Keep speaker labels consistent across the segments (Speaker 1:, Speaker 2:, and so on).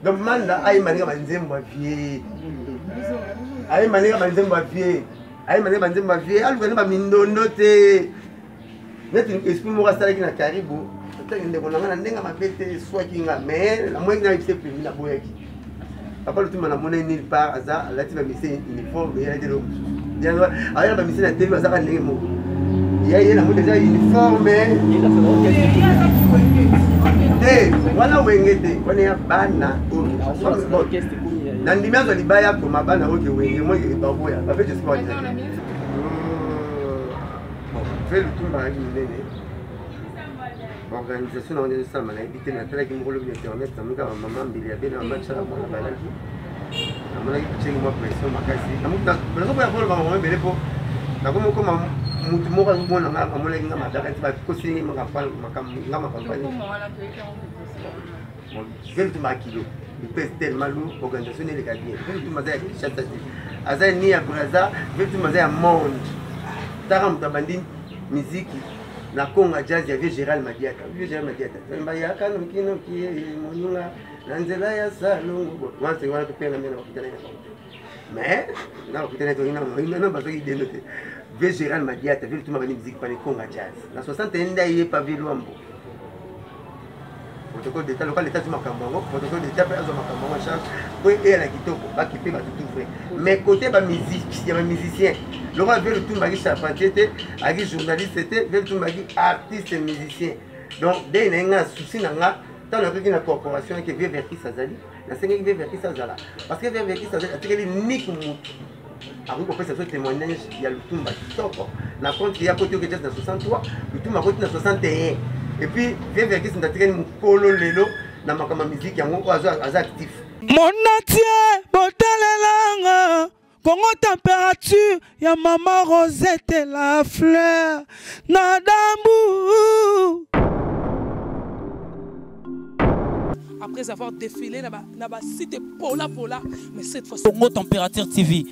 Speaker 1: Donc Manda ayemba ndenge banzembo ya vie, ayemba ndenge banzembo ya vie, ayemba ndenge banzembo ya vie, aluka nde bamindondo te. Neti esprit moko asalaki na Karibu, ataki ndeko na ngai na ndenge mabe te, eswaki nga, mais namonaki na yebise pemi, naboyaki. Papa Lutumba namonaki nulle part, aza alati bamise uniforme, ye alati eloko mosusu, aya na bamise na tv, azaka ndenge moko ya ye, namoni eza uniforme te, wana wenge te, wana ya bana oyo nandimi azwa libaya koma bana oyo ke wenge moi baboya bape jespa. Ve Lutumba ayaki monene, organisation na wana ezosalama nayebi te. Natalaki moko lobi na internet, namoni kaka mama Mbili ya bena, mama Tshala Mwana balaki, namonaki kotiaki mwa pression makasi. Nazoboya koloba bango ebele mpo nakomi okoma mutu moko azomona nga, amonaki nga madaka ti bakosi nga makambo. Ve Lutumba kilo epese tellement lourd, organisation eleka bien. Ve Lutumba aza ya Kinshasa te, aza ni ya Braza. Ve Lutumba aza ya monde. Taka moto abandi miziki na Konga Jazz ya vieux Gérald Madiata. Vieux Gérald Madiata toyemba yaka nokinoki moninga na nzela ya salongo wana wana topenga mena bakutana na bango te, mais na bakutana toina bazwaki dendo te. Vieux Gérald Madiata, vieux Lutumba bandi miziki pane Konga Jazz na 61 nde aye pa vieux Lwambo. Protocole d'état, local d'état azwi makambo yango, protocole d'état mpe azwa makambo yango en charge po eyala kitoko, bakipe bato tout vrai. Mais côté bamusique ya bamusicien, lokola vieux Lutumba aki charpentier te, aki journaliste te, vieux Lutumba aki artiste musicien. Donc dei na ye nga na souci na nga, ntango nakoki na corporation yake, vieux Verkis azali, nasengaki vieux Verkis azala, parce que vieux Verkis azali atikeli nik mutu akoki kopesa biso témoignage ya Lutumba kitoko na compte ya koti oke na 63, Lutumba akoti na 61, et puis vieux Verkis moto atikali mokolo lelo na makambo ya miziki yango oyo aza actif.
Speaker 2: Monatie botalelanga Congo température ya mama Rosette la fleur na dambu.
Speaker 3: Après avoir défilé na ba site pola pola, mais cette fois
Speaker 4: Congo Température TV.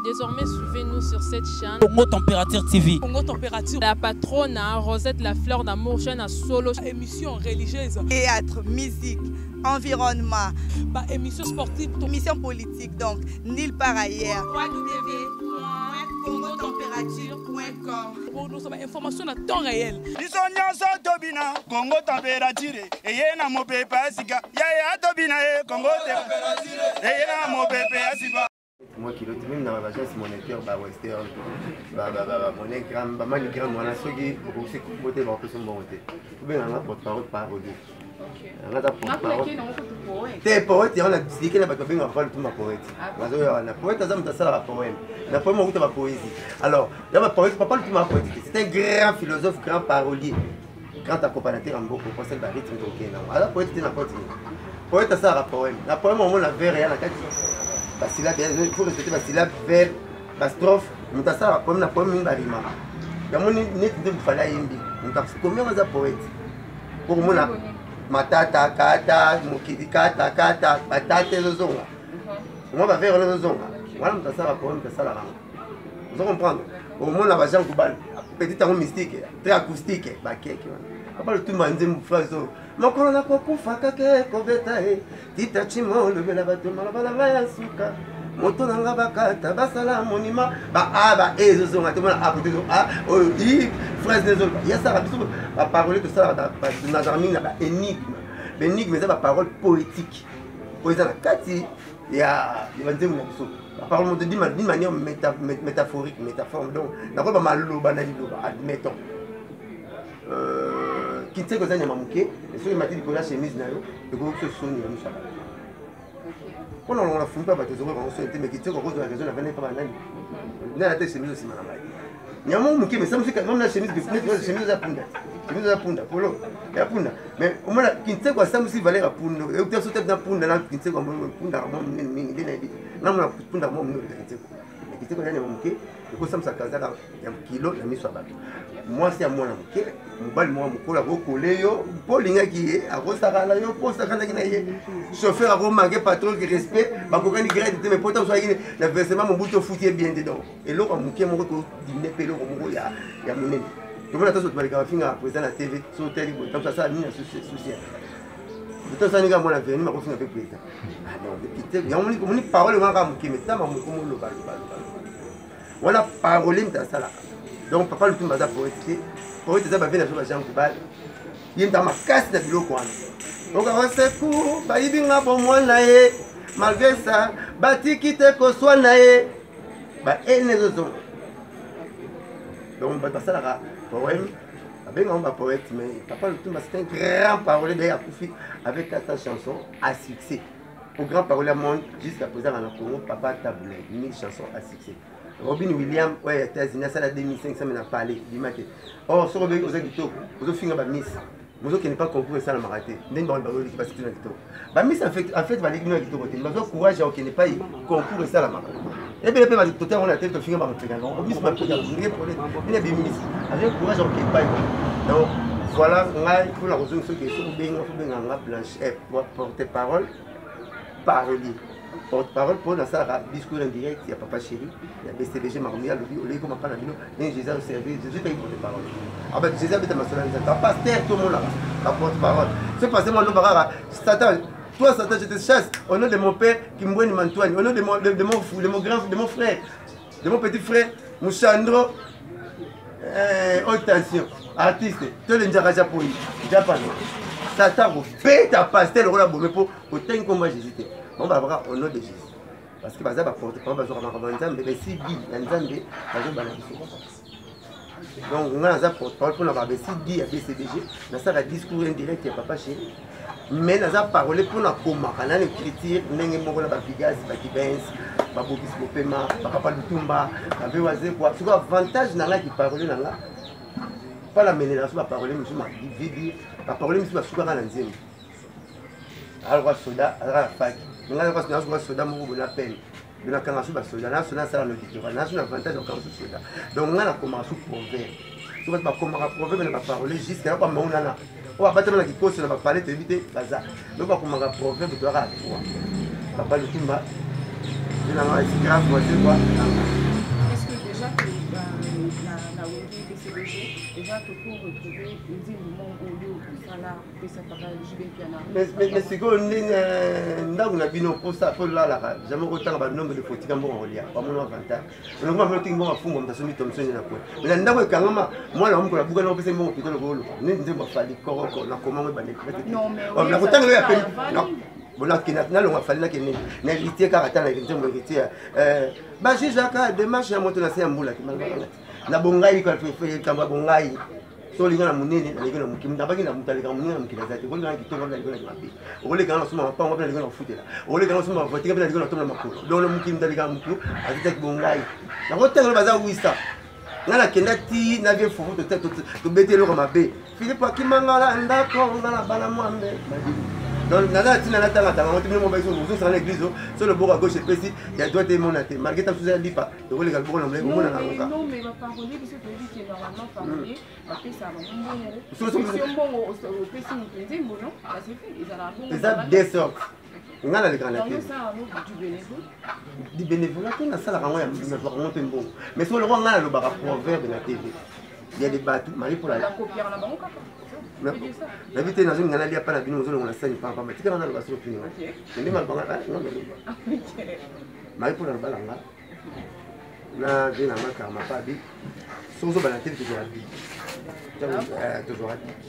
Speaker 5: Désormais, suivez-nous sur cette chaîne.
Speaker 4: Congo Température TV.
Speaker 3: Congo Température.
Speaker 5: La patronne, hein, Rosette la fleur d'amour, chaîne à solo.
Speaker 3: Émission religieuse.
Speaker 6: Théâtre, musique, environnement.
Speaker 3: Bah, émission sportive.
Speaker 6: Émission politique, donc, nulle part ailleurs. www.congotemperature.com
Speaker 3: Pour nous, information à temps réel.
Speaker 7: Biso nyonso tobina Congo Température eye na mopepe ya sika yaya tobina ye Congo eye na mopepe ya sika.
Speaker 1: Moi kilo te, même na baagence monétaire, bawestern, bamoneygram, bamanigram wana, soki okokisi kombo te, bakopesa mbongo te. Obenganga porte parole, parolier anga aza porte parole te, poète yango nasilike na bato babengaka papa Lutumba poète. Bazoya wana, poète aza moto asalaka poème, na poème okuta bapoésie. Alors ya bapoète, papa Lutumba poète te, c'est un grand philosophe, grand parolier, grand accompagnateur ya mboka, okosali barythme tokokende nango. Aza poète te na continue. Poète asalaka poème, na poème omona vers ya na kati, basyllabe, il faut respecter basyllabe, vers, bastrophe. Moto asalaka poème, na poème mingi barimaka yango neti nde mofali ayembi, moto akomi yango aza poète. Po komona matata kata mokili kata kata batata ezozonga, omoi bavere wana ezozonga wana, moto asalaka poème, moto asalaka yango, ozo comprendre. Omona ba Jean Kubal, petit yango mystique, très acoustique, bakeke wana. Papa Lutumba nzembo phrase oyo mokolo nakokufa kaka ekobeta ye tita chimo olobela bato maloba na ngai ya suka, moto na nga bakata basala monima ba a ba e ezozonga te, mona a kote a oyo i phrase nezoloba yasalaka. Biso baparole tosalaka, nazalaka mingi na baénigme. Baénigme eza baparole poétique oyo eza na kati ya banzembo na biso, baparole moto d'une manière métaphorique, métaphore. Donc nakoyeba maloba na liloba, admettons kinseko eza nyama moke, soki emati likolo ya chemise na yo, ekoki biso soni ya miso ya bato mpona olongola fumi mpa bato ezokoka bango soni te. Mais kinseko akozwa raison na vene mpa banani nana te, chemise osima na ngai nyama moko moke, mais samusi na chemise, chemise eza punda, chemise eza punda, polo ya punda, mais omona kinseko asambusi valeur ya punda euta so te na punda na kinseko punda mwa monene mingi nde nayebi namona punda mwa monene oleka kinseko. Kinseko eza nyama moke, ekosambisa kazaka ya kilo na miso ya bato. Mwasi ya mwana moke, mobali moko mokolo akokole yo mpo olingaki ye, akosakana yo mpo osakanaki na ye. Chauffeur akomanke patron ki respect, bakokani grade te, mais pota oswaki na versement mobutu ofuti ye bien te. Donc eloko ya moke moko ekodinde mpe eloko moko ya monene. Tomona ata soki balekaka bafingaka président na TV, soki otali boye, ntango asala nini na souci ya moto asali kaka mwana verni bakofinga mpe président. Ah non, député, yango moni omoni parole wana kaka moke, mais tama moko moloba loba loba loba. Wana parole moto asalaka. Donc papa Lutumba aza poète te. Poète eza ba vie na biso ba Jean Goubal. Ye moto makasi na biloko wana. Oka secours, bayibi nga bomwana ye. Malgré ça, batiki te koswana ye. Ba haine ezozonga. Donc bato basalaka poème, babengaka ba poète, mais papa Lutumba c'est un grand parolier d'ailleurs akufi avec 400 chansons à succès. Au grand parolier monde jusqu'à présent na Congo, papa Tabu Ley, 1000 chansons à succès. Robin Williams oyo ya États-Unis asala 2500 mais na palais bima te. Or soki obengi oza kitoko, ozofinga ba miss, bozokende pa concours esalamaka te ndenge bango bazoliki basi na kitoko. Ba miss en fait, en fait baleki bino na kitoko te, bazwa courage ya kokende pai concours esalamaka. Ebele mpe bato yango na te tofinga bamapeka nango miss mapeka ndenge problème bino bimisi avec courage ya kokende pai. Donc voilà ngai mpona kozongi soki soki obenga obenga nga Blanche porte parole parolier porte-parole mpo nasalaka discours indirect ya papa chéri ya BCBG makambo ya lobi oleki koma mpa na bino ndenge Jésus azoservir Jésus taki porte-parole aba Jésus abeta masolo ya Nzambe bapaster tomonaka ba porte-parole so pasteur mwa loba kaka Satan, toi Satan, je te chasse au nom de mon père Kimbweni Mantoine, au nom de mon, de, de mon, de mon grand, de mon frère, de mon petit frère Mouchandro, haute tension, artiste, to le Njaka Japoni, Japan. Satan kobeta pasteur lokola bome mpo otangi komba Jésus te. Bango balobaka au nom de Jésus. Parce que baza ba porte parole, bazwaka makambo ya Nzambe, besi bi ya Nzambe bazobana biso. Donc nga naza porte parole mpona ba besi bi ya BCBG, nasalaka discours indirect ya papa chéri. Mais naza parole mpona komaka na écriture ndenge moko na ba Vigas, ba Kibens, ba Bokisi Bopema, ba Papa Lutumba, ba Vewa Zekwa. Sikoyo avantage na ngai ki parole na nga pala melela so ba parole mosusu ma vidi, ba parole mosusu basukaka na nzembo. Alokwa soda azalaka na faki, ngai nazokoka soda moko boye na peine nakanga so basoda na soda nasala na auditorat na so na avantage nakanga so soda. Donc ngai nakomaka so proverbe, so bato bakomaka proverbe na baparole jusque na bamaunana oyo abatama na kikoso na bapale toyebi te baza. Donc bakomaka proverbe toyaka ya trois papa Lutumba nanga c'est grave voisin quoi.
Speaker 8: Est-ce que déjà que na Wenge BCBG déjà tu peux retrouver nzembo moko oyo osala opesa papa JB Mpiana?
Speaker 1: Mais sikoyo ndenge ndako na bino mposa po olalaka jamais okotanga banombre de fotika mbongo kolia bamona avantage olongo bamona otingi mbongo afungwa moto asombi thomson na kwe mais na ndako ekangama mwana wa mokolo abuka na opesa mbongo pito lokolo oluka nde nzembo afali koroko na komango ebandeli nakotanga yo ya peni bonakende nalongo afali nakende na héritier kaka ata na nzembo héritier bajugaka démarche ya moto na se ya mbula te na bongai likambo ya bongai so olinga na monene naleki na moke nabaki na moto aleka monene na mokili aza te okolinga na kitoko mpe naliko na mabe okoleka na soma mapango mpe naliko na kofutela okoleka na soma voiture mpe naliko na tomona makolo donc na mokili moto aleka motu azataki bongai nakotangela baza wisa nga nakenda ti na vie fufu tobeti eloko mabe Philippe akimanga na ndako nga na bana mwambe donc naza na ntina natangatanga ngo te bino mobali ozosaka na église so loboko ya gauche epesi ya droite emona te malgré ta mosusu ya lipa ekoleka loboko na molai komona na ngoka.
Speaker 8: Non, mais baparolier biso toyebi ke normalement parolier bapesaka bango mbongo, yo mbongo opesi moto nzembo non ezalaka bongo?
Speaker 1: Eza deux sortes. Nga nalekaka na te
Speaker 8: osala yango du bénévolat.
Speaker 1: Du bénévolat te, nasalaka yango nazwaka yango mpe mbongo, mais soki lokola nga nalobaka proverbe na TV ya de bato Marie Paul
Speaker 8: bakopiaka na bango kaka.
Speaker 1: Nayebi te, nazolinga nalia mpa na bino ozolongola sani pamba tikala naloba soki otuni nga nde malobanga nga naloba Marie Paul aloba na nga na vie na nga karma pa bi soki ozobana te tozwaka biki, tozwaka biki.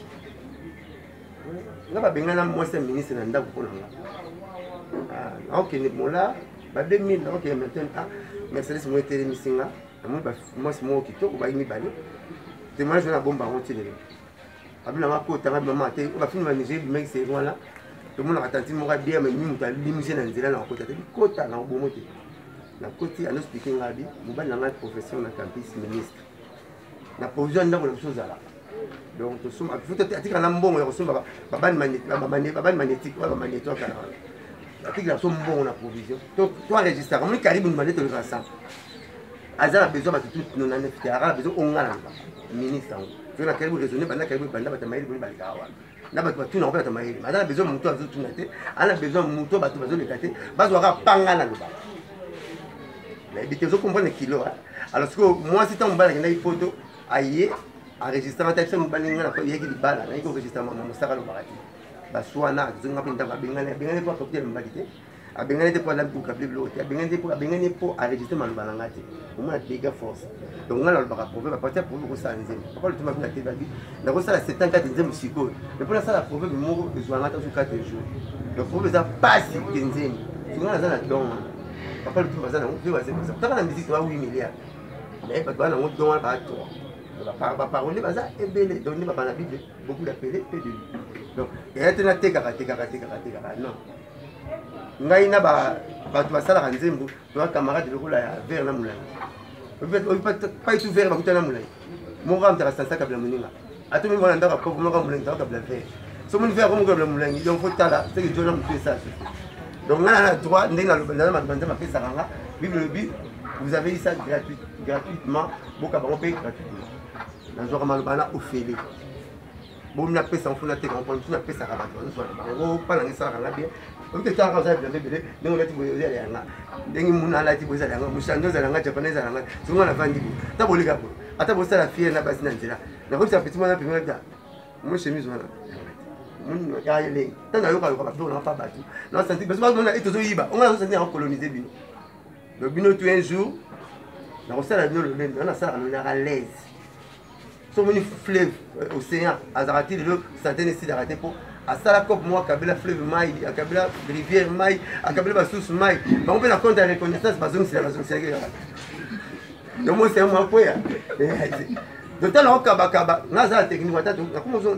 Speaker 1: Nga babengana mwasi ya ministre na ndako mpo na nga naokende mola ba 2000 naokende maintenant a Mercedes mo etelemisi nga namoni mwasi moko kitoko bayi mibale témoignage wana bomba yango ti lelo abinanga kota nga mama te bafini ba Nigeria bimaki seri wana tomonaka tantine moko abia me mi moto alimisi na nzela na kokota te bikota na kobomo te nakoti anoexplike nga abi mobali na ngai professeur na campus ministre na provision ya ndako na biso ozalaka donc tosomba atikala na mbongo ya kosomba babani magnétique oyo bamagnéto akala wana atikala biso mbongo na provision to enregistraka moni karibu nimande toleka 100 aza na besoin bato tout 99 te aza na besoin onga na loba ministre yango soki na karibu raisonne banda karibu banda bato ya mayele boni balekaka wana na bato batunaka mpe bato ya mayele aza na besoin moto azotuna te aza na besoin moto bato bazoleka te bazwaka panga na loba nayebi te ozokomprendre kilo. Alors sikoyo mwasi ntango mobali akendaki poto aye Enregistrement ta biso mobali nga na yaki libala, nayaki enregistrement mama mosaka alobaka te. Baswana azonga mpe ndako abengani, abengani mpo akokutela mobali te. Abengani te mpo alambi kokabile biloko te, abengani te mpo abengani mpo enregistre maloba na nga te. Omona dega force. Donc nga nalobaka proverbe, à partir ya proverbe okosala nzembo. Papa Lutumba bina te babi, nakosala 74 nzembo sikoyo. Mais mpo nasala proverbe moko ezwa nga taso 4 jours. Donc proverbe eza pasi ke nzembo. Soki nga naza na don wana. Papa Lutumba aza nango, mpe bazembo. Taka na musique toza 8 milliards. Mais bato baza nango don wana ba 3. Ba parolier baza ebele. Donc nde baba na Bible, beaucoup d'appelés pe de lui. Donc eya te natekaka tekaka tekaka tekaka non. Ngai na bato basalaka nzembo toza camarade lokola ya vere na molangi. Pai tu vere bakuta na molangi. Moko amutaka sansa kabila moninga. Ata mimi wana ndako pauvre moko molangi taka kabila vere. So moni vere moko kabila molangi donc faut tala c'est que Dieu na mutu esa susu. Donc ngai na droit ndenge na loba na maloba Nzambe apesaka nga. Bible elobi vous avez eu ça gratuitement boka bango mpe gratuitement. Nazwaka maloba na ofele. Bomi napesa mpo nateka mpo mosusu napesaka bato bazozwa na bango mpa nanga esalaka nga bien. Oyebi te talaka oza bilamba ebele ndenge olati boye ozala yanga ndenge muna alati boye ezala yanga moshando ezala yanga japonais ezala yanga soki nga navandi boye ata boleka boye ata bosala fiere na basi na nzela nakoyebisa petit mwana pembe ta mo chemise wana ya elengi ntango nayokayoka babiloko nanga pa bato nasanti baso bazomona ete tozoyiba onga nazosanti yango colonise bino. Donc bino tout un jour nakosala bino lolendo wana nasalaka lolaka l'aise. So moni fleuve océan azalaka ti lelo centaine esilaka te mpo asala cope moko akabela fleuve mai, akabela rivière mai, akabela basusu mai, bango mpe na compte ya reconnaissance bazongisela bazongiselaki kaka. Donc moi c'est moi kweya. Donc tala okabakaba nga aza na technique ata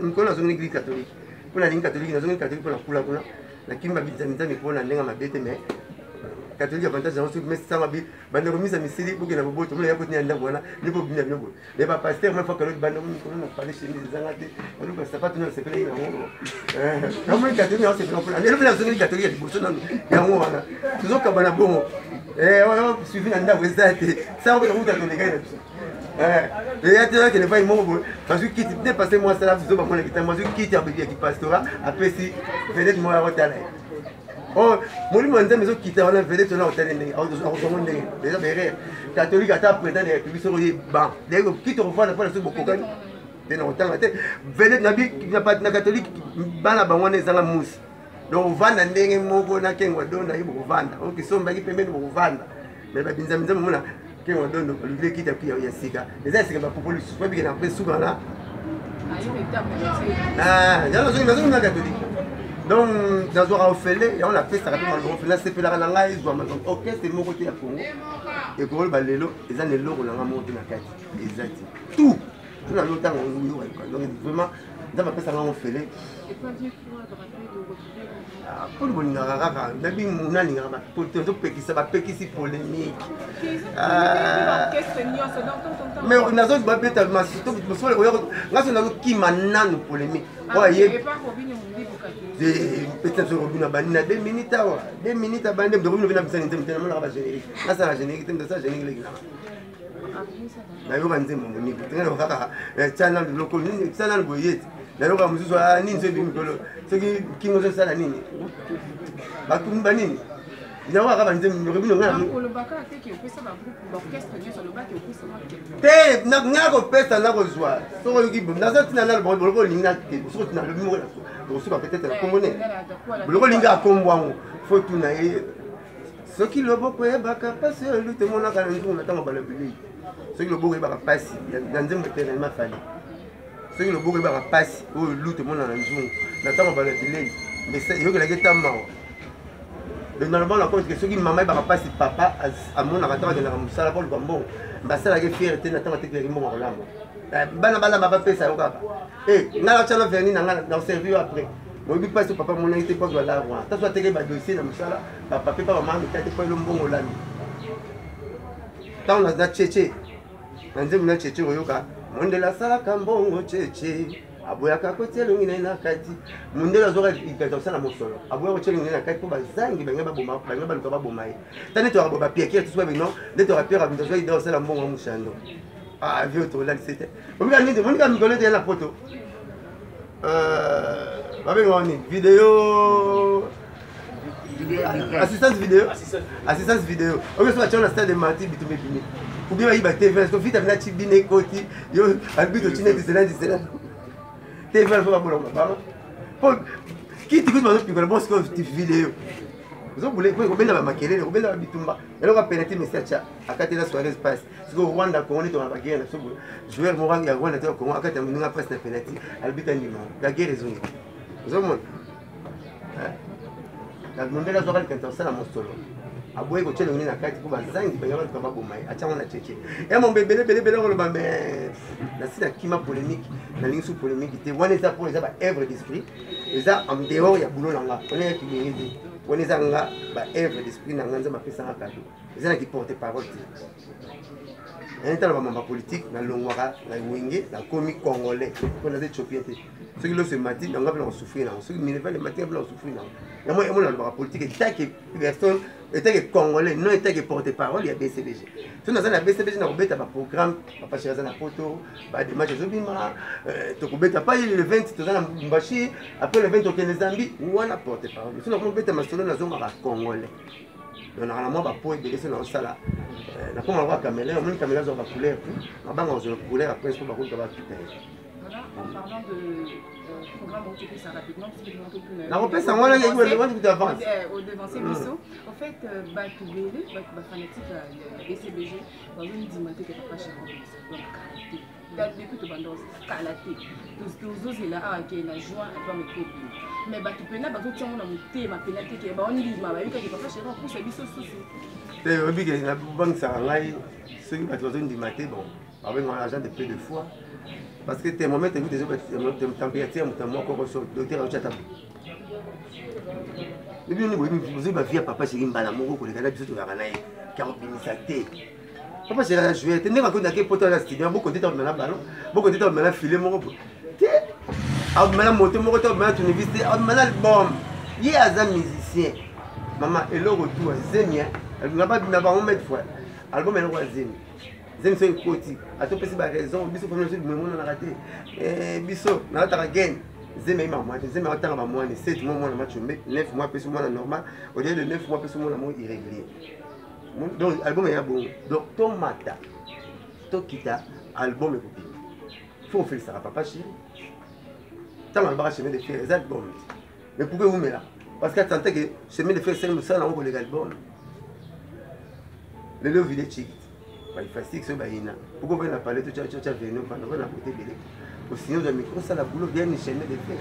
Speaker 1: mikolo nazongi église catholique mpo nalingi catholique, nazongi catholique mpo nakula kuna nakimi babinzamizambi mpo na ndenge mabe te, mais catholique avantage yango soki mesanga bi bandeko misa misili bokenda boboto mona ya kotina ya ndako wana nde bobina bino boye. Mais ba pasteur ma faka lobi banda mikolo na pale chemise ezanga te oluka sapato na sepelaki nango. Namoni catholique na sepela mpona lelo mpe nazongeli catholique ya liboso nano yango wana tozokaba na bongo suivi na ndako eza te sango mpe tokuta tolekai na biso. Eya te akende vai moko boye bazwi kiti te passe mwa asala biso bamonaki ntango bazwi kiti ya kipastorat apesi vedete moko ya kotala ye. Oh, molimo ya Nzambe ezokita wana vedete wana akotala ndenge akozwango ndenge eza berere catholique ata président de république soki oye ban ndenge kiti okofanda mpona soki bokokani te na kotanga te vedete na catholique bana bango wana ezanga musi. Donc ovanda ndenge moko na kengwa dondo aye bokovanda okisombaki pembeni bokovanda mais babinzamizambi omona kengwa dondo baluki ekita ya sika eza ya sika bapopo lisusu babikela mpe suka na nazongi na catholique. Donc nazwaka ofele yango napesaka mpe maloba ofele nasepelaka na ngai ezwa maloba orchestre moko te ya Congo ekoloba lelo eza na eloko na ngai moko te na kati eza te tout so na lotanga oyokayoka. Donc vraiment Nzambe apesaka ngai ofele mponi bolingaka kaka nabi muna alingaka tozopekisa bapekisi polémique mais nazo babeta nga so nazokima nanu polémique oyo aye peti na biso Robino abandi na 2 minutes awa 2 minutes abandi Robino mpe na bisani nzembo te namonaka bagénérique nasala générique te nasala générique leki nanga nayoka nzembo moniki te nayoka kaka tia nanu biloko nini tia nanu boye te nayoka mosusu nini soki mikolo soki kingo ozosala nini bato banini nayoka kaka banzembo Robino nga te nga kopesa nakozwa soki oyoki naza ntina nalo boloko olingi na te soki nalobi moko okosuka peut-être na kombo ne boloko olingi akombo yango fo tuna ye soki loboko eyebaka mpasi oyo elute emonaka na nzungu na ntango balobeli soki loboko eyebaka mpasi na nzembo éternellement fali soki loboko eyebaka mpasi oyo elute emonaka na nzungu na ntango balobeli mais eyokelaki eta mawa. Donc naloba na compte que soki mama eyebaka mpasi papa amonaka ntango akendaka mosala mpo aluka mbongo basalaki fiere te na ntango atekelaki mbongo akolamba bana balamba bapesa yo kaka ngai natyana verni na ngai na servir yo après oyebi mpasi papa amonaki te mpo azwa lar wana taso atekeli badossier na mosala bapapier mpa bamama mita te mpo elo mbongo olami ntango na cheche na nzembo na cheche oyoka mondele asalaka mbongo cheche aboyaka kotia elongi na ye na kati mondele azwaka likanisa kosala mosolo aboyaka kotia elongi na ye na kati mpo bazangi balinga baluka baboma ye ta nde toyaka bapiekere tosu babi non nde toyaka piere moto azwaki ide kosala mbongo ya moshando ah vieux tolalisi te omika nini monika mikolo ete ya na poto babengaka nini video assistance vidéo assistance vidéo oyo soki atya na stade de martyr bitumba ebimi. Ou bien bayiba TV, parce que vita vina chibine ekoti, yo alobi totine disela disela. TV fo babola mabanga. Po kiti kuti bazopikola bon sikoyo video. Ozobule kobenda ba makelele, kobenda ba bitumba. Eloko penalty Messi atia akatela Suarez passe. Sikoyo Rwanda Congo nde tongana ba guerre na biso boye. Joueur moko ya Rwanda to ya Congo akatela moninga passe na penalty, alobi ta ndima. La guerre ezongi. Ozomona? Na mondele azwaka likanisi ya kosala mosolo aboyi kotya elongi na kati mpo bazangi bango baluka baboma ye atyango na cheche ya mombe ebele ebele ebele koloba me nasi nakima polémique nalingi su polémique te wana eza mpo eza ba œuvre d'esprit eza en dehors ya boulot na nga wana ya kibenge te wana eza nga ba œuvre d'esprit na nga nzambe apesanga cadeau eza na kiporte parole te naye ntala bamamba politique nalongwaka na wenge nakomi congolais mpo naza éthiopien te soki loso emati nango mpe nakosouffrir nango soki mineval emati mpe nakosouffrir nango yango yango nalobaka politique etake personne etake congolais non etake porte parole ya bcbg so naza na bcbg nakobeta baprogramme bapasheri aza na poto bademarche ezobima euh, tokobeta pai le 20 toza na lubumbashi après le 20 tokende zambie wana porte parole so nakomobeta masolo nazongaka congolais donc na mwa bapo ebele so naosala euh, nakoma lokola caméléon omoni caméléon azwa bacouleur tout mabanga kozwa couleur après so bakoluka batuta ye nakopesa yango wana kutu avance
Speaker 8: odevancer biso en fait euh, bato ebele bato bafanatique ya bcbg bazondima te ke papa chéri donc kala te depuis tobanda kala te tozozela awa ke na juin album ekobima mais bato mpena bazotia yango na motema mpena te ke baondima bayokaki papa chéri apusa biso susu
Speaker 1: te oyebi ke nabangisaka ngai soki bato bazondima te bon babengaka agent de peu de foi parce que thermomètre ekuti ezo température ya moto moko koso docteur aotya ta bino bozwi bavie ya papa chéri mbala moko koleka na biso tozalaka na ye kakobimisa te papa chéri aza joueur te ndenge akondaki poto na studio bokote ta obima na ballon bokote ta obima na filet moko boye te abima na moto moko te abima na tournevis te abima na album ye aza musicien mama eloko tu azemi na bango mete fois album eloko azemi zemi soki ekoti ata opesi baraison biso famille biso emonanaka te eh, biso nalataka gene zemi ayima mwa te zemi akotanga bamwani 7 mois mwana machombe 9 mois apesi mwana normal au-delà de 9 mois apesi mwana moko irrégulier donc album eya bongo donc tomata tokita album ekobima fo ofelisaka papa chéri ntango alobaka chemin de fer eza album te mais pourquoi ewumela parce que atante ke chemin de fer esali mosala yango koleka album lelo vile chiki baifastique soki bayina pourquoi ovandi na palais totya veno vanda ovandi na bote ebele osigne ozwa micro osala boulot bien chemin de fer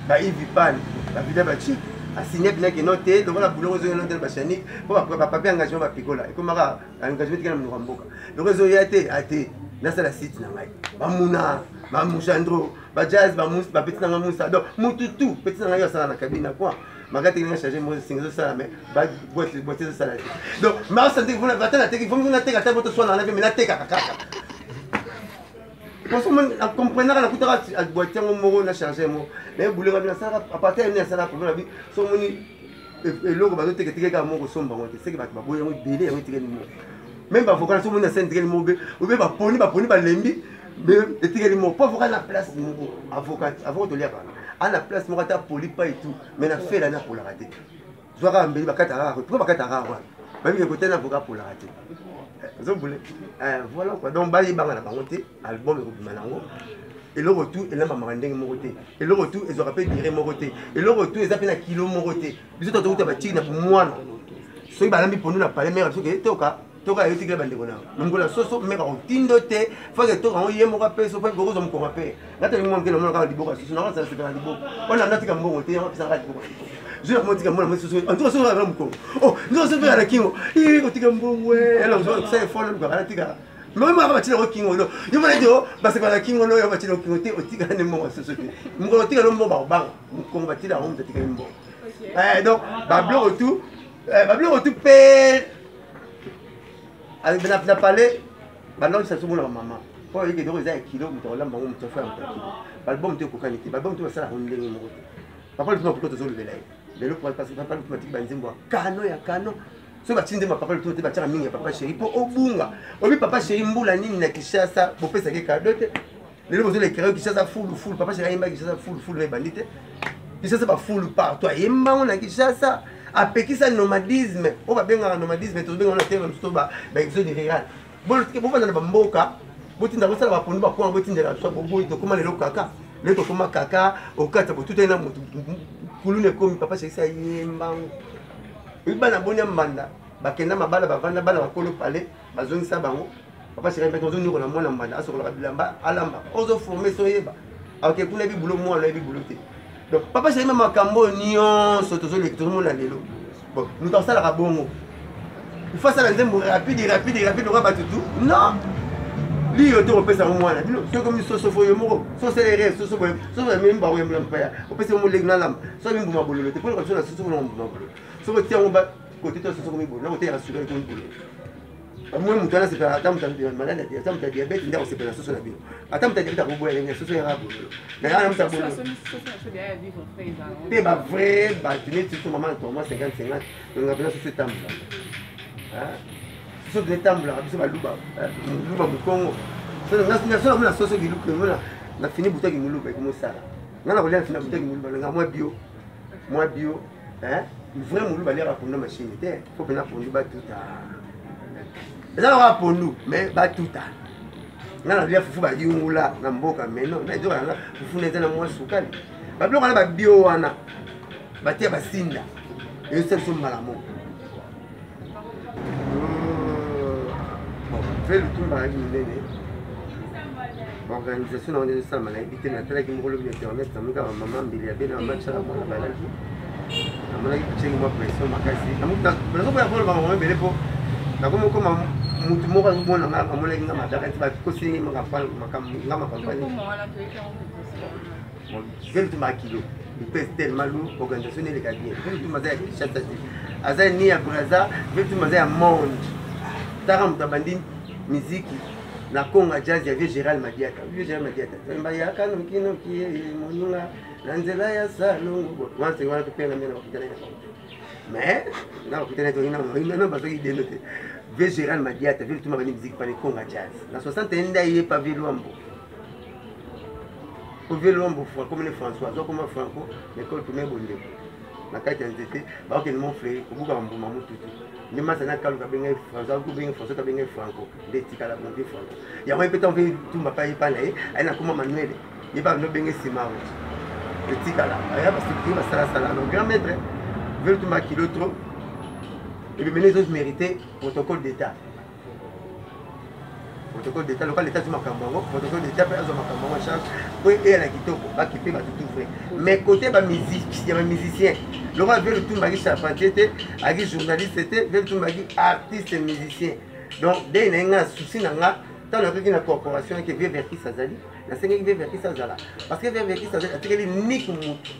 Speaker 1: baivi pan bavida bachiki asigne bina keno te lokola boulot ozoya no te na bachanike mpo bapapier engagement bapikola ekomaka engagement tikala monoko ya mboka loko ezoya te ate nasala site na ngai bamuna bamushandro bajazz bapeti na ngai musa donc mutu tout peti na ngai yo asala na cabine na quoi makati nga charge mo singa ezosala mais boite ezosala te donc maosante ata nateki vomi nateka ata boto swana na mpe me natekaka kaka poso nakomprenaka nakutaka boite yango moko na charge moko naye bulenga bi nasalaka apartir ya nini nasalaka problème abi so omoni eloko bazoteketeke kaka moko kosomba yango te seke bato baboyi yango ebele yango etikali moko meme bavoka na so omoni na sene etikali moko be obe baponi baponi balembi etikali moko po avoka na place moko avocat avocat toliaka wana ana place moko ata poli pas et tout mais na fela na apolaka te zwaka mbeli bakataka kaka pourquoi bakataka kaka wana bayebi ke kotena avocat apolaka te ozobule eh, voilà quoi donc bayebanga na bango te album ekobima nango eloko tu elambamaka ndenge moko te eloko tu ezwaka mpe dire moko te eloko tu eza mpe na kilo moko te biso totouta batiki na bomwana soki balambi pondu na pale mare biso ke toka toka yo tikela bandeko na yo mongola soso meka kotindo te fake toka yango ye moko ape so fake okozwa mokongo ape nga tolingi mwa moke namona kaka liboko ya soso nango nasala sepela liboko wana natika mbongo te yango apesaka liboko zwi na motika mbongo na soso antuka soso kaka mokongo oh nzoka soso kaka na kingo ii kotika mbongo ela sa effort nalukaka natika meme maka batina ko kingo no yo mona ete basepela na kingo no yo batina ko kingo te otikala nde mbongo ya soso te mokolo otikala mbongo bakobanga mokongo batina yango moto atikali mbongo eh, donc babiloko tout eh, babiloko tout mpe na palais balongisa biso mona bamama mpo oyeke eloko eza ya kilo moto akolamba yango moto afa ya moto ya kilo balbum te ekokani te balbum te basalaka ndenge moko te papa lutuma pourkoi tozolobela ye lelo papa lutuma tiki banzembo ya kano ya kano soki batindi nzembo ya papa lutuma te batiaka mingi ya papa chéri mpo obunga obi papa chéri mbula nini na kinshasa bopesaki kado te lelo bozolekela kinshasa fulu fulu papa chéri ayemba kinshasa fulu fulu na ebandi te kinshasa bafulu partout ayembango na kinshasa apekisa nomadisme oyo babengaka nomadisme tozobengaka na terme mosusu baexode rural. Bovanda na bamboka, botinda bosala bapondu bakwanga, botindela biso boboyi. Tokóma lelo kaka, lelo tokóma kaka okata botutani na motu kuluna ekomi. Papa Chéri ayembango oyi bana boni ya mbanda bakenda mabala, bavanda bana bakolo pale, bazongisa bango. Papa Chéri mbaki ozonyokola mwana mbanda, asokolaka bilamba, alamba, ozoforme so oyeba ake kuna yebi bulo, mwana yebi bulo te. Donc Papa Chéri, ma makambo oyo nyonso tozoleki, tozomona lelo. Bon, moto asalaka bongo, il faut asala nzembo rapide rapide rapide lokola bato tu. Non, liyo te kopesa yango mwana bino. Soki omi soso fo yo moko sosele soso boye, soso ya mimba oyembela mpaya, opesi yango moleki nalamba soki mimbuma bololo te mpona biso na soso mpona mbuma bololo. Soki otia yango kote to soso komi bololo, nakoteyaka sukali komi bololo. Omoni moto wana asepela, ata moto maladi, ata moto ya diabete nde akosepela na soso na bino. Ata moto ya diabete akoboya ndenge soso yaka bololo na yana moto ya bololo te. Bavrai bato neti soso mama na toma 50 50 longa mpena soso etambolaka, soso mpena etambolaka. Biso baluba, luba mokongo, naso namona soso kiluku mona na fini butaki moluba ekomosala nga na kolia na fini butaki moluba nanga mwa bio, mwa bio. Vrai moluba aliaka pondu machine te, fo mpena pondu batuta. Eza kaka pondu mais batuta. Nga nalia fufu bayungula na mboka, mais non, nazoka nanga fufu na eza na mwa sukali. Babiloko wana babio wana batia basinda eyosala biso mbala moko. Ve Lutumba ayaki monene, baorganisation na wana ezosalama, nayebi te. Natalaki moko lobi na internet, namoni kaka mama Mbili ya bena, mama Tshala mwana balaki, namonaki tieki mwa pression makasi. Nazokoya koloba bango ebele mpo nakomi okoma mutu moko azomona nga, amonaki nga madaka ti bakosi nga macampagne. Ve Lutumba akilo il pèse tellement lourd, organisation eleka bien. Ve Lutumba aza ya Kinshasa te, aza ni ya Braza. Ve Lutumba aza ya monde. Taka moto abandi miziki na Konga Jazz ya vieux Gérald Madiata. Vieux Gérald Madiata bayaka nokinoki moninga na nzela ya salongo wana wana topenga nde na bakutana na bango te, mais na bakutana na bazwaki deno te. Vieux Gérald Madiata, vieux Lutumba bandi miziki pane Konga Jazz na 61 nde ayepa vieux Lwambo. Po vieux Lwambo komene François azwa koma Franco na ekole primaire Bondeko na kati ya nzete, bakokende Mont Fleury kobuka bambuma motutu nde masa na kaluka abengai François, akobengai François, abengai Franco nde etikala bon vieux Franco. Yango ye mpe ntango mpe Tumba mpe ayepa na ye aye na koma Manuele, ye mpe abino simaro etikala aya bastructure basalasala. Donc grand maître vieux Tumba kilo trop ebemene ezo mérité protocole d'état, protocole d'état local. L'état azwi makambo yango, protocole d'état mpe azwa makambo yango en charge po eyala kitoko, bakipe bato tout vrai. Mais côté bamusique ya bamusicien, lokola vieux Lutumba aki charpentier te, aki journaliste te, vieux Lutumba aki artiste musicien. Donc dei na ye nga souci na nga, ntango nakoki na corporation eke vieux Verkis azali, nasengaki vieux Verkis azala parce que vieux Verkis azali atikeli nik mutu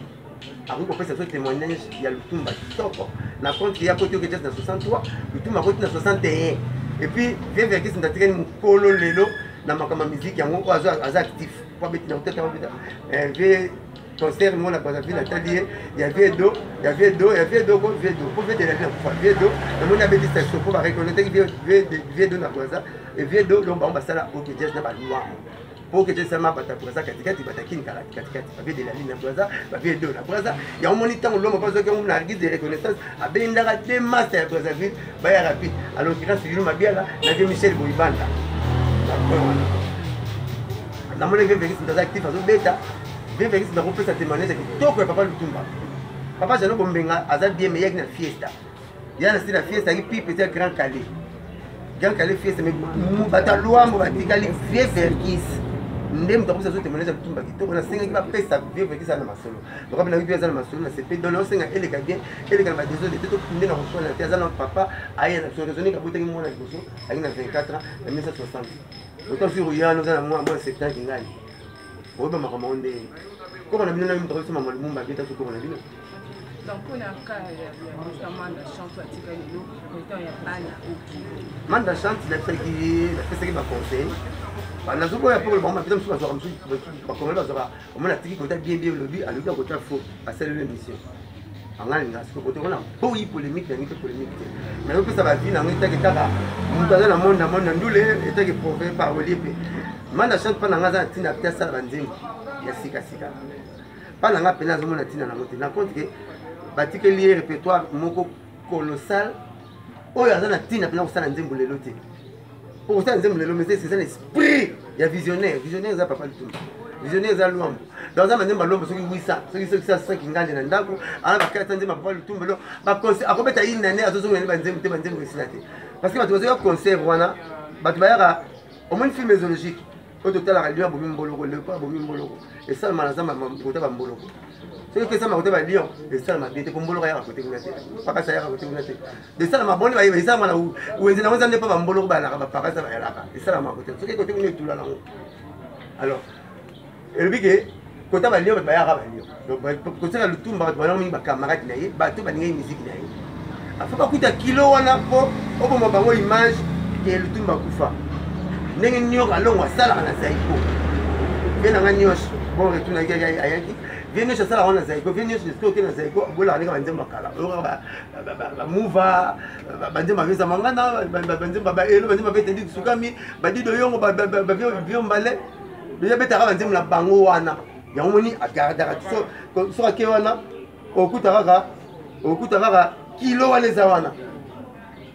Speaker 1: akoki kopesa biso témoignage ya Lutumba kitoko na compte ya koti oke na 63, Lutumba akoti na 61. Et puis vieux Verkis moto atikali mokolo lelo na makambo ya musique yango oyo aza actif po abeti na kotata obeta vieux concert moko na Brazzaville, atali ye ya vieux Do, ya vieux Do, ya vieux Do ko vieux Do po vieux de la vie akufa. Vieux Do namoni abeti saxo po bareconnaitraki vieux Do na Braza et vieux Do. Donc bango basala OK Jazz na baluango po ke esama bato ya Braza katikati, bato ya Kini katikati, bavie de la ligne na Braza, bavie do na Braza. Yango moni ntango Lomba mpo azwaki yango na guise de reconnaissance, abendaka te master ya Brazzaville baya rapide, à l'occurrence Yulu Mabiala na vieux Michel Boyibanda. Na point wana namoni vieux Félix aza actif, azobeta. Vieux Félix nakopesa témoignage ya kitoko ya papa Lutumba. Papa Jano Bombenga aza bien, mais yaki na fiesta ya na sila fiesta yaki pipe eza Grand Calais, Grand Calais fiesta. Mais bato ya Lwambo batikali vieux Verkis nde moto akopesa zo témoignage ya Lutumba kitoko. Nasengaki bapesa vieux Verkis aza na masolo lokola nayoki mpe aza na masolo na sepe. Donc naosenga eleka bien, eleka na badesordre te, tokunde na koswana te. Aza na papa aye na biso raisonne, kabotaki mwana liboso ayaki na 24 ans na 1960. Oto sur oyano oza na mwa mwa 70 ngai oyeba makambo yango ndenge koko na bino na moto akosoma Lumumba bien taso koko na bino.
Speaker 8: Donc mpona ka ya président Manda Chante atika lelo président ya bana oki.
Speaker 1: Manda Chante napesaki ye, napesaki baconseil, nazoboya mpo bango mapesa mosusu bazwaka mosusu bakongoli bazwaka. Omoni atiki kota bien bien, olobi alobi akota faux, asaleli émission anga alinga siko kote wana boyi polémique nangi te, polémique te. Nazopesa bavi nango etake kaka moto aza na monde na monde na ndule etake prophète parolier mpe Manda Chante mpa nanga aza na ntina te asala banzembo ya sikasika. Mpa nanga mpena azomona ntina nango te na compte ke batikeli ye répertoire moko colossal oyo aza na ntina mpena kosala nzembo lelo te. Po kosala nzembo lelo mais c'est un esprit ya visionnaire. Visionnaire eza papa Lutumba. Visionnaire eza Luambo. Donc aza banzembo ya Luambo soki 800, soki soki 5 ngande na ndako, ana bakata nzembo ya papa Lutumba donc ba concert akobeta une année azozonga ne banzembo te banzembo esila te. Parce que bato bazoya concert wana, bato bayaka omoni film zoologique oyo totalaka lion abomi mboloko leopard abomi mboloko esalama na zamba kota bamboloko soki esalama kota balion esalama bien te po mboloko ayaka kote kuna te pakasa ayaka kote kuna te esalama boni bayeba esalama na wenze nango eza nde mpo bamboloko bayalaka bapakasa bayalaka esalama kote soki kote kuna etula nango alors elobi ke kota balio bato bayaka balio kosala lutumba bato banango mingi bacamarade na ye bato balingaki miziki na ye afo bakuta kilo wana mpo oboma bango image ke lutumba akufa ndenge nioka alongo asalaka na zaiko vie na nga nyonso bon retour na ayaki vie nyonso asalaka wana na zaiko vie nyonso soki oke na zaiko abolaka ndenge banzembo ya kala oyokaka bamuva banzembo ya mangana banzembo baelo banzembo babetedi sukami badido yongo bavio mbale deja betaka banzembo na bango wana yango moni agardaka soki ake wana okuta kaka okuta kaka kilo wana eza wana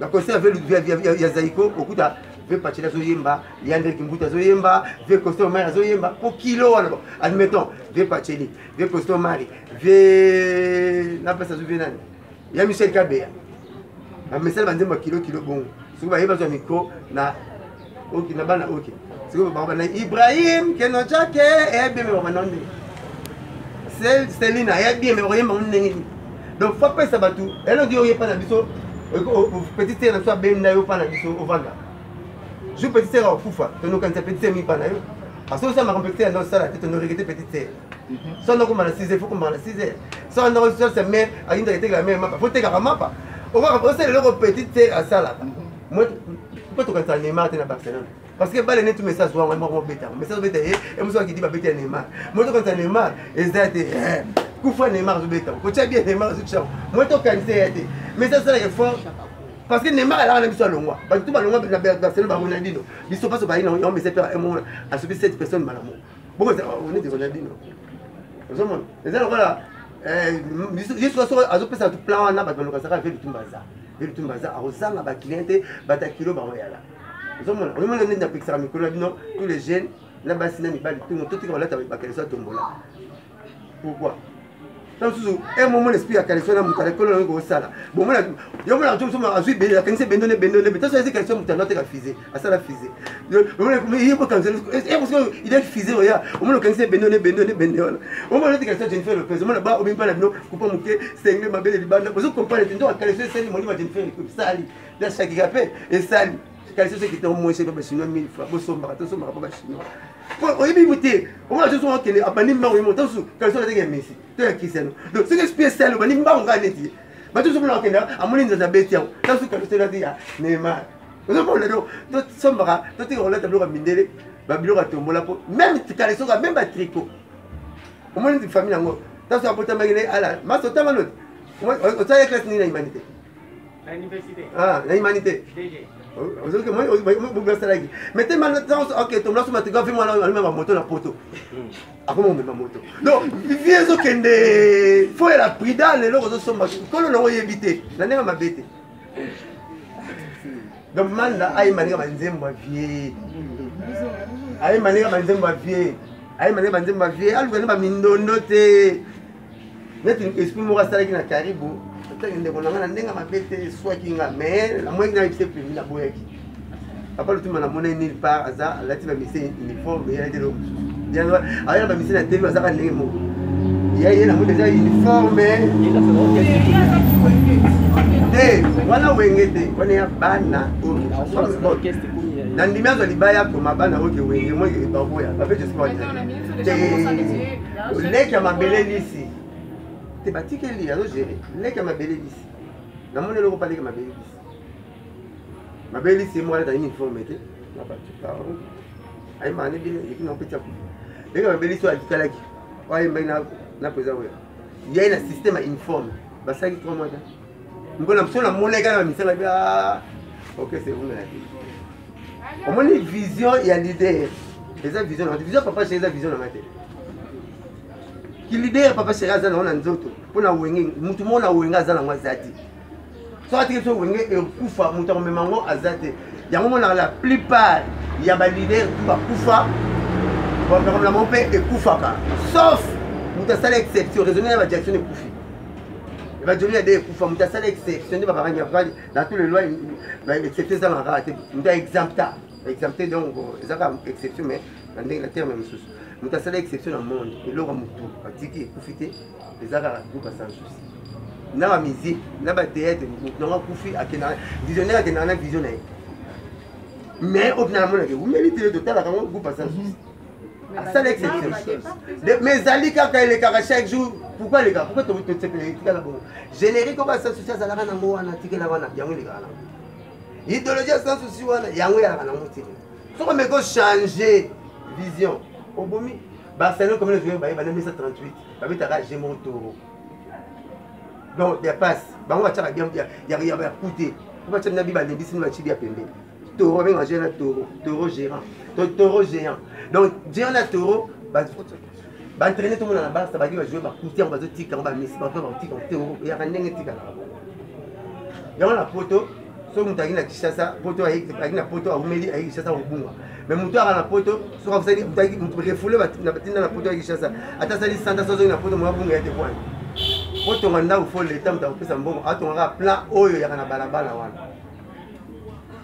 Speaker 1: na concert ya zaiko okuta ve pacheli azoyemba leandre kimbuta azoyemba ve costa mari azoyemba po kilo wana admettons ve pacheli ve costa mari ve napesa azo ve nani ya michel kabeya bamesala banzembo ya kilo kilo bongo soki baye bazwa micro na oke na bana oke sikoyo bakobanda ibrahim keno jake eyabie me bakobanda ndenge selina eyabie me bakoyemba ngo ndenge nini donc fo apesa bato elongi oyo epa na biso petit sere na biso abenda yo mpa na biso ovanda jour petit sere akufa tonokanisa petit sere mipa na yo parce que osala makambo petit sere nde osala te tonoregete petit sere so anda okoma na 6 heures fo komaka na 6 heures so anda osalisa mare ayindaka etekela mare mapa fo tekaka mapa osala eloko petit sere asalaka mpo tokanisa Neymar te na Barcelone parce que bale neti message wango moko mobeta message obeta ye e mosusu akidi babeti ya Neymar mo tokanisa Neymar eza te eh, kufa Neymar azobeta kotya bien Neymar azotya mo tokanisa ya te message asalaka effort parce que Neymar alaka na biso alongwa bato tu balongwa na Barcelone ba Ronaldinho biso mpaso bayi na yango message mpe emona asubi 7 personnes mbala moko bongo neti Ronaldinho ozomona eza lokola eh, yesu azopesa bato plan wana bato balokasaka ve bitumba aza ye lutumba aza akozanga baclient te bato ya kilo bango yala ozomona ozomona nde napekisaka mikolo na bino tous les jeunes na basi na mibali tungo totika kolata bakaleso ya tombola pourquoi ntango mosusu un moment l'esprit ya kaleso na moto alekolo nango kosala bomona yo mona moto mosusu azwi bende akanisi ebende ne bende ne bende ezi kaleso ya moto anateka fise asala fise ye bokanisa il est fise oya omona okanisi ebende ne bende ne bende wana omona neti kaleso ya Jennifer Lopez omona ba obimi mpa na bino kupa moke sengle mabele libanda ozo comprendre te nzoka kaleso esali molimo ya Jennifer esali ya Shakira mpe esali kaleso soki te omwese mpe bachinois 1000 francs bosombaka tosombaka mpo bachinois po oyebi mu te omona soso okende abandi mbango ye moto mosusu kaleso alataki ya Messi to ya Cristiano donc soki esprit esali obandi mbango kaka neti ye bato mosusu mona okende amoni nzaza abeti yango ta mosusu kaleso elati ya Neymar ozomona donc tosombaka totika kolata biloko ya mindele babiloko ya tombola mpo meme kaleso kaka meme batricot omoni famille yango ntanso abotamaki ne ala masi otanga noti osala classe nini na humanité ah, na humanité osalaki mais te ok tomla soma tuka vi mwana alomema moto na poto akoma komema moto donc vie ezokende fo yela prida lelo kozosomba nkolo nango oyebi te na ndenge mabe te donc manda ayemba ndenge banzembo ya vie ayemba ndenge banzembo ya vie ayemba ndenge banzembo ya vie aluka nde bamindondo te neti esprit moko asalaki na karibu ataki ndeko na ngai na ndenge mabe te eswaki nga mais namonaki na yebise primi naboyaki papa lutumba namonaki nulle part aza alati bamise uniforme ye alati eloko mosusu aya na bamise na tv azaka ndenge moko ya ye nango deja uniforme te wana wenge te wana ya bana nandimi azwa libaya koma bana oyo ke wenge moi baboya bape te leki ya mabele lisi te batikeli azogere leki ya mabele lisi namoni eloko pa leki ya mabele lisi mabele lisi ye moko alata uniforme te na bato ayembaka ne bino epuis nakopeti akufa leki ya mabele lisi oyo atikalaki oyo ayembaki na président oyo yai na système ya uniforme basalaki 3 mois te mpo na biso namonaki kaka na misala bi ah, ok c'est vous melaki omoni vision ya leader eza vision na vision papa chéri eza vision na ngai te ki leader papa chéri aza nango na nzoto mpo na wenge motu moko na wenge aza nango aza te soki atiki biso wenge ekufa moto akomema yango aza te. Yango monaka la plupart ya baleader tu bakufa, makambo na bango mpe ekufaka, sauf moto asala exception. Raisonne ya bajackson ekufi, bajoli ya de ekufa, moto asala exception nde babakani dans tous les lois. Exception ezangaka kaka te, moto aexempta exempté, donc eza kaka exception, mais na ndenge na terme mosusu. Moto asala exception na monde, eloko ya motu atiki ekufi te, eza kaka groupe ya Sans Souci na bamusique na batheatre. Motu nango akufi, akendaka visionnaire, akendaka na vision na ye, mais oyo mpena namonaka ewumeli te, totalaka yango groupe ya Sans Souci asala exception, mais ezali kaka, elekaka chaque jour. Pourquoi elekaka? Pourquoi totikala bongo? Générique oyo Sans Souci azalaka nango wana, tikela wana, yango elekaka nango. Idéologie ya Sans Souci wana, yango eyalaka nango te. Soki omeki ochange vision, obomi. Barcelone, combien de joueurs bayeba na 1938 babetaka jeu moko, toro, donc ya passe. Bango batiaka ya kute po batia na bi balembisi ni batie bi ya pembeni. Toro babengaka jeu na toro, toro gérant, toro géant. Donc géant na toro baentraîne, tomona na Barça baki bajoue bakuti yango, bazotika yango, bamisi bato bakotika toro, eyaka ndenge etikalaka bongo. Yango na poto, soki moto ayaki na Kinshasa, poto ayaki na poto, awumeli, ayaki Kinshasa, kobunga. Mais moto ayaka na poto, soki asali moto refoule batinda na poto ya Kinshasa, ata asali santa, so azongi na poto, moya bunga ye te. Kwani otonga ndako, fo leta moto akopesa mbongo, atongaka plan oyo yaka na balabala wana,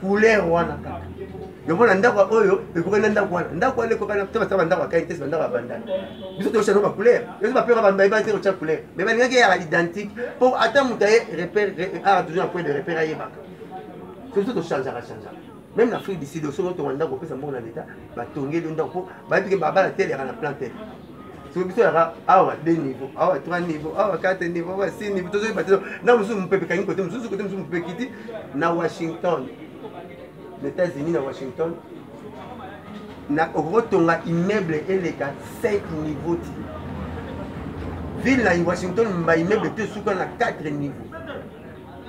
Speaker 1: couleur wana kaka. Yomona ndako oyo ekokani na ndako wana, ndako wana ekokani te. Basala bandako akani te, bandako ya bandana. Biso tokosha no bacouleur, biso bapeka bayeba te kotya couleur, mais balingaki eyaka identique mpo ata moto aye repère aka toujours na point de repère, ayebaka. So biso tochangeaka changeaka. Même na Afrique du Sud, soki otonga ndako, opesa mbongo na leta, batongeli yo ndako mpo bayebi ke babala tel yaka na plan tel. Soki biso yaka awa 2 niveau, awa 3 niveau, awa 4 niveau, awa 6 niveau, tozoyeba te. Na mosusu mopepe ekangi kote mosusu, kote mosusu mopepe ekiti. Na Washington, na États-Unis, na Washington, na okotonga immeuble eleka 5 niveau ti. Ville na Washington, baimmeuble te suka na 4 niveau.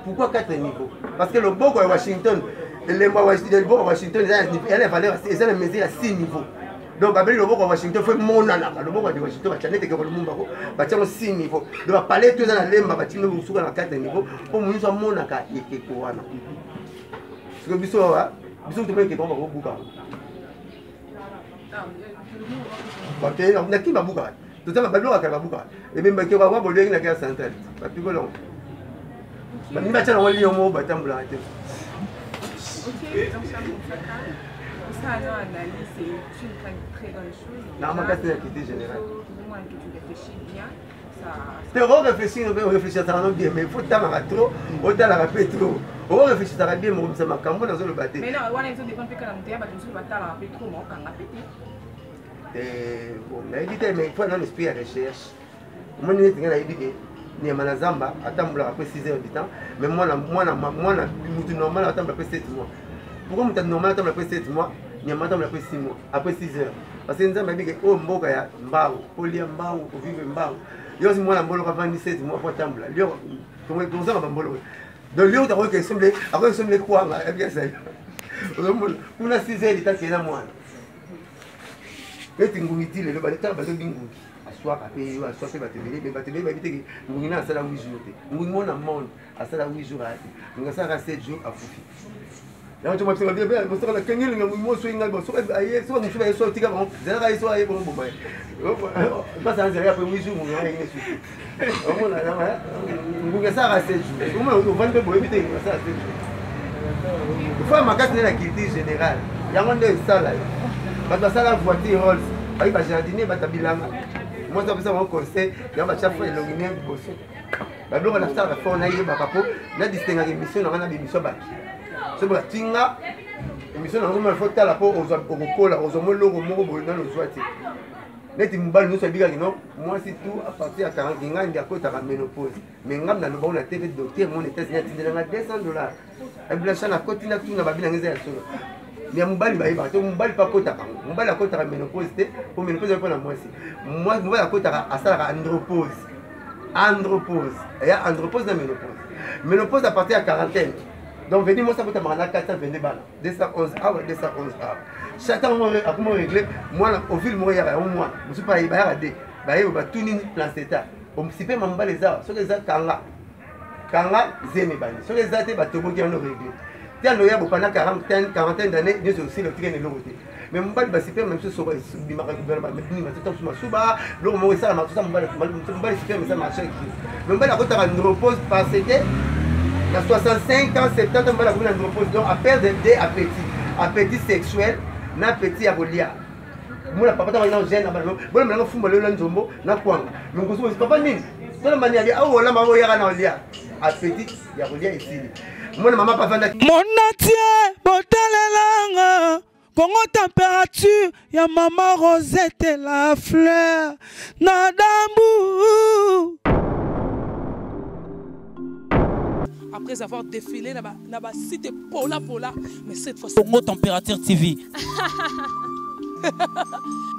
Speaker 1: Pourquoi 4 niveau? Parce que loboko ya Washington, elembo ya loboko ya Washington eza na valeur, eza na mesure ya 6 niveau. Donc babeli loboko ya Washington fo emonanaka. Loboko ya Washington batya nete keko Lumumba ko batyango 6 niveau. Donc bapale to eza na Lemba, batindi suka na 4 niveau mpo moninso amonaka ekeko wana. Sikoyo biso awa, biso tomoni ekeko bakobuka naki, babukaka, tozanga balokaka, babukaka ebembaki wa boleki na kea central, bapikolongo baningi batya nango lion moko batambolaka te. Na makasi na culture générale te, oréfléchir, oréfléchissaka no bien, mais faut tangaka trop, otalaka mpe trop, oréfléchissaka bien, mokobisa makambo nazoloba te. Bon, nayebi te, mais faut nano esprit ya recherche. Omoni neti ngai nayebi ke nyama na zamba atambolaka après 6 heures du temps, mais mwana mwana mwana mutu normal atambola après 7 mois. Pourquoi moto normal atambola après 7 mois, nyama atambola après 6 mois, après 6 heures? Parce que Nzambe ayebi ke oyo mboka ya mbangu, olia mbangu, ovivre mbangu. Yo osi mwana mboloko avandi 7 mois po atambola, tozanga bamboloko. Donc lio akoki esombele, akoki esombele kwanga, ayebi azali ozomona kuna 6 heures litakela mwana neti ngungi ti lelo baletaka bazobi ngungi aswaka mpe yo aswa mpe bato ebele, me bato ebele bayebi teke ngungi na asala 8 jours te. Ngungi mona monde asala 8 jours aya te, ngungi asalaka 7 jours, afufi. Yango to mabisaka bien bosaka na kengeli ngungi mo soki ngai soki aye, soki mosusu aye, soki tika bango zelaka ye, soki aye bongo boma ye mpasa nzela ya pe 8 jours. Ngungi ayenge susu, omona ngungi asalaka 7 jours, omona ovandi mpe boyebi te ngungi asala 7 jours. Fa makasi nde na culture générale, yango nde esala yo. Bato basala voiture Rolls, bayi bajardinier, bato ya bilanga, mwasi apesa bango conseil, yango batya fa elongi ne liboso. Babiloko nasalaka fort, nayebaka mpo nadistingaka émission nanga na bémission baki. Soki batinga émission nango, mona fo tala mpo okokola, ozwa mo eloko moko boye nano ozwa te. Neti mobali nyonso abikaki no mwasi tout à partir ya 40 ngai akotaka ménopause, mais ngam naloba ngo na TV. Docteur mon États-Unis atindelanga 200 $. Blanchard nakoti natuna babi nanga eza ya solo ya mobali, bayebaka te. Mobali mpe akotaka yango, mobali akotaka ménopause te, po ménopause eza mpona mwasi. Mobali akotaka, asalaka andropause. Andropause eya andropause na ménopause. Ménopause à partir ya quarantaine. Donc veni mwasi abotamaka na 422 bana, 211 awa, 211 awa. Chaque ntango akoma réglé mwana ovile moko eyaka yango, mwana mosusu mpe bayaka de bayeba batuni placenta sipema mobali eza. Soki eza, kanga kanga zemi ebandi. Soki eza te, batoboki yango, réglé. Tano ya bopanda quarantaine d'année nyonso osili, otikali na eloko te. Mais mobali, basperme mosusu bimaka mosusu masuba, biloko moko esalamaka tosa. Mobali, sperme esalamaka chaque jour, mais mobali akotaka andropause parce que na 65 ans, 70 ans, mobali akomi na andropause. Donc aperdre de appétit sexuel na appétit ya kolia. Mona papa ntango na jeune, bona melanga fumba lelo na nzombo na kwanga, monkosu papa nini tolamba nini awa, olamba oyaka na olia, appétit ya kolia esili. Mona mama pavanda.
Speaker 2: Monatie botalelanga Kongo température ya mama Rosette la fleur na dambu.
Speaker 3: Après avoir défilé na ba site pola pola, mais cette fois.
Speaker 4: Congo Température TV.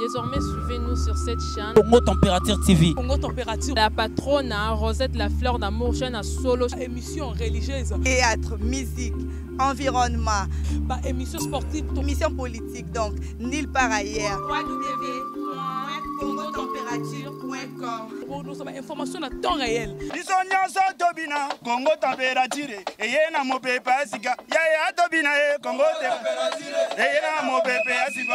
Speaker 5: Désormais, suivez-nous sur cette chaîne.
Speaker 4: Congo Température TV.
Speaker 3: Congo Température.
Speaker 5: La patronne, hein, Rosette la fleur d'amour, chaîne à solo.
Speaker 3: Émission religieuse.
Speaker 6: Théâtre, musique, environnement.
Speaker 3: Bah, émission sportive.
Speaker 6: Émission politique, donc nulle part ailleurs. www.congotempérature.com.
Speaker 3: Nous sommes information à temps réel.
Speaker 7: Biso nyonso tobina Kongo température eye na mopepe ya sika. Yaya tobina ye, Kongo eye na mopepe ya sika.